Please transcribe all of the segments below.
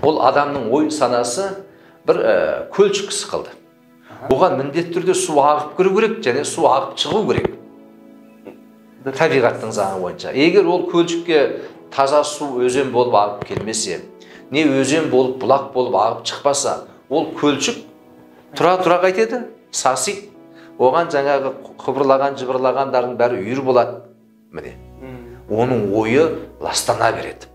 Ол адамның ой санасы бір көлшік сықылды. Оған міндетті түрде су ағып кіру керек және су ағып шығу керек. Табиғаттың заңы бойынша. Егер ол көлшікке таза су өзен болып ағып келмесе, не өзен болып бұлақ болып ағып шықпаса, ол көлшік тұра-тұра қайтеді, сасиды. Оған жаңағы қыбырлаған, жыбырлағандардың бәрі үйір болады. Міне. Оның ойы ластана береді.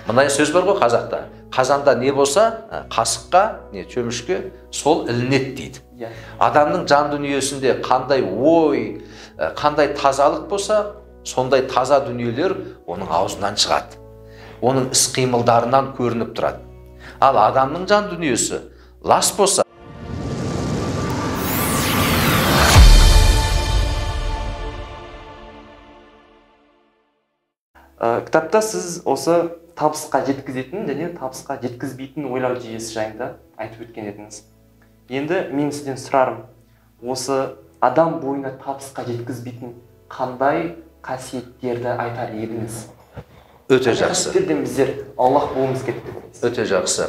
Мындай сөз бар ғой қазақта. Қазанда не болса, қасыққа, не чөмішке сол ілінеді дейді. Адамның жан дүниесінде қандай ой, қандай тазалық болса, сондай таза дүниелер оның аузынан шығады. Оның іс-қимылдарынан көрініп тұрады. Ал адамның жан дүниесі лас болса, кітапта сіз осы табысқа жеткізетін және табысқа жеткізбейтін ойлау жүйесі жайында айтып өткен едіңіз. Енді мен сізден сұрарым, осы адам бойына табысқа жеткізбейтін қандай қасиеттерді айтар едіңіз? Өте жақсы. Қасиеттерден біздер аулақ болуымыз керек деп ойлайсыз. Өте жақсы.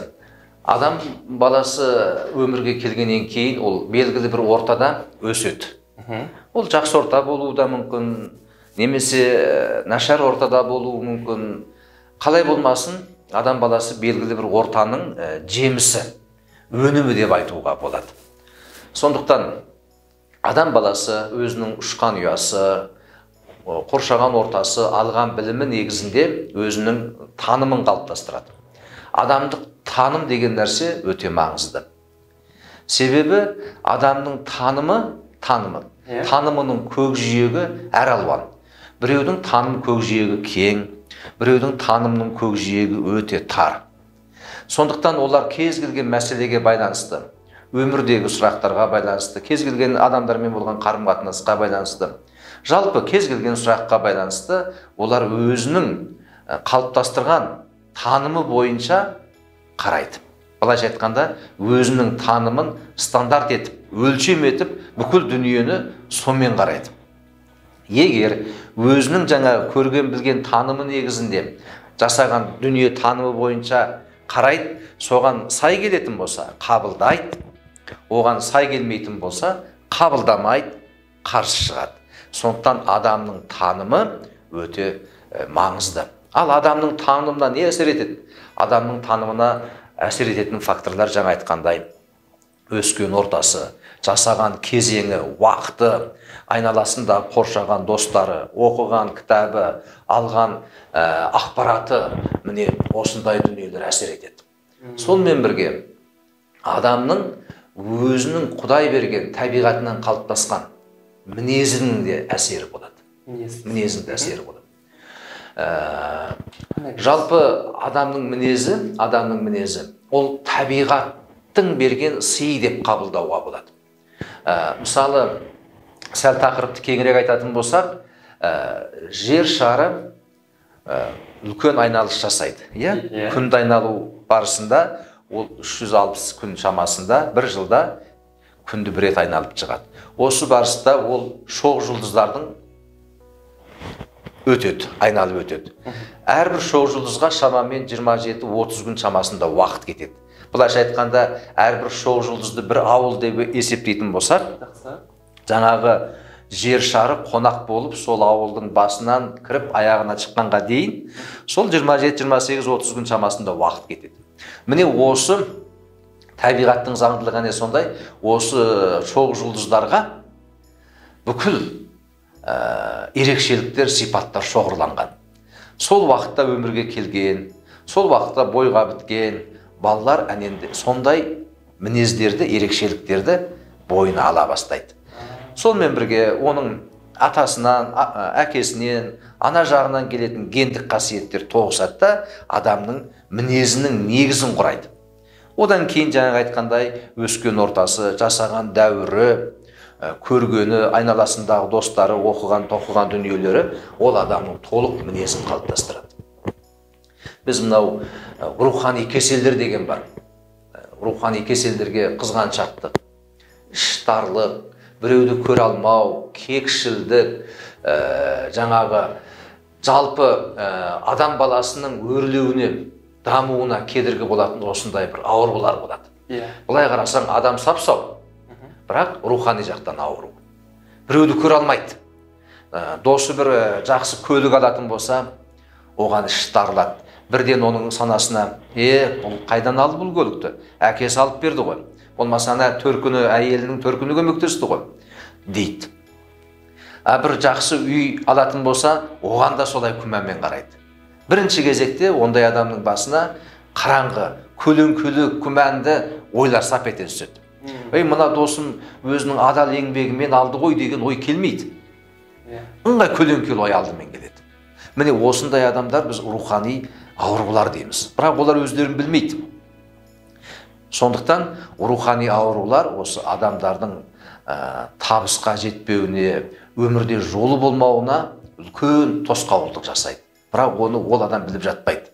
Адам баласы өмірге келгеннен кейін ол белгілі бір ортада өседі. Ол жақсы орта болуы да мүмкін, немесе нашар ортада болуы мүмкін. Қалай болмасын, адам баласы белгілі бір ортаның жемісі, өнімі деп айтуға болады. Сондықтан адам баласы өзінің ұшқан ұясы, қоршаған ортасы, алған білімі негізінде өзінің танымын қалыптастырады. Адамдық таным деген нәрсе өте маңызды. Себебі адамның танымының көкжиегі әр алуан. Біреудің таным көкжиегі кең, біреудің танымының көкжиегі өте тар. Сондықтан олар кез келген мәселеге байланысты, өмірдегі сұрақтарға байланысты, кез келген адамдармен болған қарым-қатынасқа байланысты, жалпы кез келген сұраққа байланысты олар өзінің қалыптастырған танымы бойынша қарайды. Былайша айтқанда, өзінің танымын стандарт етіп, өлшем етіп, бүкіл дүниені сонымен қарайды. Егер өзінің жаңа көрген білген танымы негізінде жасаған дүние танымы бойынша қарайды, соған сай келетін болса, қабылдайды, оған сай келмейтін болса, қабылдамайды, қарсы шығады. Сондықтан адамның танымы өте маңызды. Ал адамның танымына не әсер етеді? Адамның танымына әсер ететін факторлар жаңа айтқандай, өскен ортасы, жасаған кезеңі, уақыты, айналасында қоршаған достары, оқыған кітабы, алған ақпараты, міне осындай дүниелер әсер етеді. Сонымен бірге адамның өзінің Құдай берген табиғатынан қалыптасқан мінезінің де әсері болады. Мінезінің де әсері болады. Жалпы адамның мінезі, ол табиғаттың берген сыйы деп қабылдауға болады. Мысалы, сәл тақырыпты кеңірек айтатын болсақ, жер шары үлкен айналыс жасайды. Күнді айналу барысында ол 360 күн шамасында бір жылда күнді бір рет айналып шығады. Осы барыста ол шоқ жұлдыздардың өтеді, айналып өтеді. Әрбір шоқ жұлдызға шамамен 27-30 күн шамасында уақыт кетеді. Былайша айтқанда, әрбір шоқ жұлдызды бір ауыл деп есептейтін болсақ, жаңағы жер шары қонақ болып, сол ауылдың басынан кіріп аяғына шыққанға дейін сол 27, 28, 30 күн шамасында уақыт кетеді. Міне осы табиғаттың заңдылығы не сондай, осы шоқ жұлдыздарға бүкіл ерекшеліктер, сипаттар шоғырланған. Сол уақытта өмірге келген, сол уақытта бойға біткен балалар әненде сондай мінездерді, ерекшеліктерді бойына ала бастайды. Сонымен бірге оның атасынан, әкесінен, ана жағынан келетін гендік қасиеттер тоғысады да адамның мінезінің негізін құрайды. Одан кейін жаңағы айтқандай өскен ортасы, жасаған дәуірі, көргені, айналасындағы достары, оқыған, тоқыған дүниелері ол адамның толық мінезін қалыптастырады. Біз мынау рухани кеселдер деген бар. Рухани кеселдерге қызғаншақтық, іштарлық, біреуді көре алмау, кекшілдік, жаңағы жалпы адам баласының өрлеуіне дамуына кедергі болатын осындай бір аурулар болады. Былай қарасаң, адам сап-сау, бірақ рухани жақтан ауру. Біреуді көре алмайды. Досы бір жақсы көлік алатын болса, оған іші тарылады. Бірден оның санасына, бұл қайдан алды бұл көлікті? Әкесі алып берді ғой. Болмаса ана төркіні, әйелінің төркіні көмектесті ғой, дейді. А бір жақсы үй алатын болса, оған да солай күмәнмен қарайды. Бірінші кезекте ондай адамның басына қараңғы, көлеңкелі, күмәнді ойлар сап ете түседі. Ей, мына досым өзінің адал еңбегімен алды ғой деген ой келмейді. Ыңғай көлеңкелі ой алдымен келеді. Міне осындай адамдар біз рухани аурулар дейміз. Бірақ олар өздерін білмейді. Сондықтан рухани аурулар осы адамдардың табысқа жетпеуіне, өмірде жолы болмауына үлкен тосқауылдық жасайды. Бірақ оны ол адам біліп жатпайды.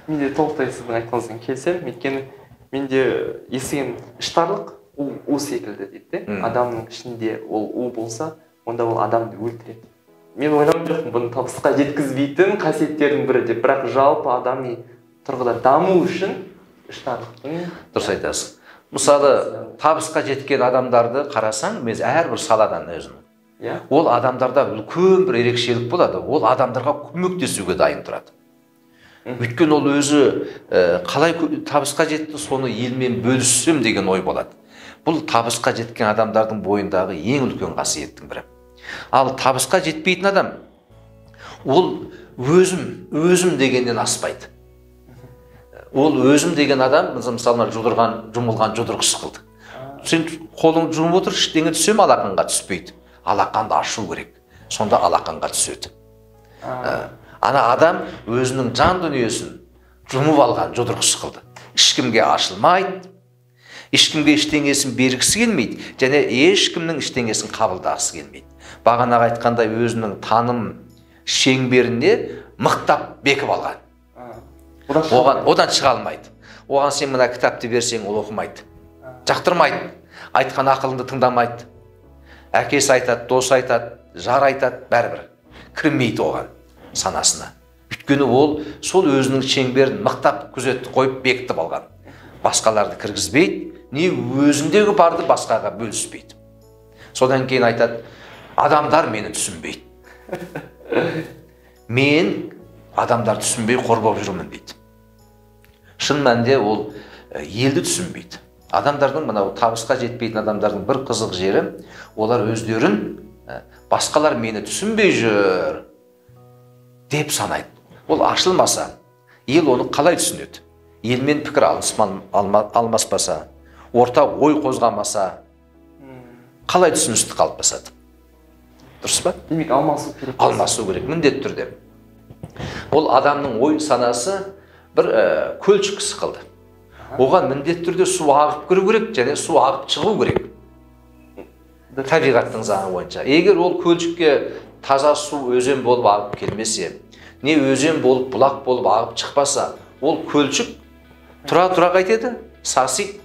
Мен де толықтай сіздің айтқаныңызбен келісемін. Өйткені менде естіген іштарлық у секілді дейді. Адамның ішінде ол у болса, онда ол адамды өлтіреді. Мен ойлаған жоқпын бұны табысқа жеткізбейтін қасиеттердің бірі деп, бірақ жалпы адами тұрғыда даму үшін іштарлықтың. Дұрыс айтасыз. Мысалы, табысқа жеткен адамдарды қарасаң, мен әрбір саладан өзім. Ол адамдарда үлкен бір ерекшелік болады. Ол адамдарға көмектесуге дайын тұрады. Өйткені ол өзі қалай табысқа жетті, соны елмен бөліссем деген ой болады. Бұл табысқа жеткен адамдардың бойындағы ең үлкен қасиеттің бірі. Ал табысқа жетпейтін адам, ол өзім, өзім дегеннен аспайды. Ол өзім деген адам, мысалы, жұмылған жұдырық сықылды. Сен қолың жұмып отыр, ештеңе түсе ме, алақанға түспейді. Алақанды ашу керек. Сонда алақанға түседі. Ана адам өзінің жан дүниесін жұмып алған жұдырық сықылды. Ешкімге ашылмайды, ешкімге ештеңесін бергісі келмейді, және ешкімнің ештеңесін қабылдағысы келмейді. Бағанағы айтқандай өзінің таным шеңберіне мықтап бекіп алған. Оған, одан шыға алмайды. Оған сен мына кітапты берсең, ол оқымайды. Жақтырмайды. Айтқан ақылыңды тыңдамайды. Әкесі айтады, досы айтады, жар айтады, бәрібір кірмейді оған санасына. Өйткені ол сол өзінің шеңберін мықтап күзетті қойып бекітіп алған. Басқаларды кіргізбейді, не өзіндегі барды басқаға бөліспейді. Содан кейін айтады, адамдар мені түсінбейді. Мен адамдар түсінбей қор болып жүрмін дейді. Шын мәнінде ол елді түсінбейді. Адамдардың мынау табысқа жетпейтін адамдардың бір қызық жері, олар өздерін басқалар мені түсінбей жүр деп санайды. Ол ашылмаса, ел оны қалай түсінеді? Елмен пікір алмаспаса, ортақ ой қозғамаса, қалай түсіністік қалыптасады? Дұрыс па? Демек, алмасу керек. Алмасу керек, міндетті түрде. Ол адамның ой санасы бір көлшік сықылды. Оған міндетті түрде су ағып кіру керек және су ағып шығу керек. Табиғаттың заңы бойынша. Егер ол көлшікке таза су өзен болып ағып келмесе, не өзен болып, бұлақ болып ағып шықпаса, ол көлшік тұра-тұра қайтеді, сасиды.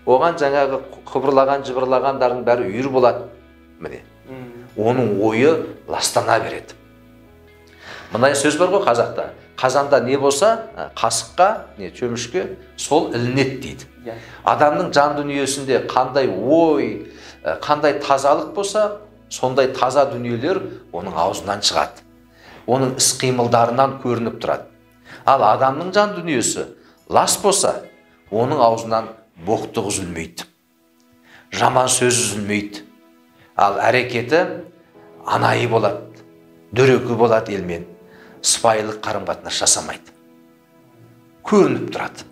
Оған жаңағы қыбырлаған, жыбырлағандардың бәрі үйір болады. Міне. Оның ойы ластана береді. Мындай сөз бар ғой қазақта. Қазанда не болса, қасыққа, не чөмішке, сол ілінеді дейді. Адамның жан дүниесінде қандай ой, қандай тазалық болса, сондай таза дүниелер оның аузынан шығады. Оның іс-қимылдарынан көрініп тұрады. Ал адамның жан дүниесі лас болса, оның аузынан боқтық үзілмейді. Жаман сөз үзілмейді. Ал әрекеті анайы болады, дөрекі болады елмен. Сыпайылық қарым-қатынас жасамайды. Көрініп тұрады.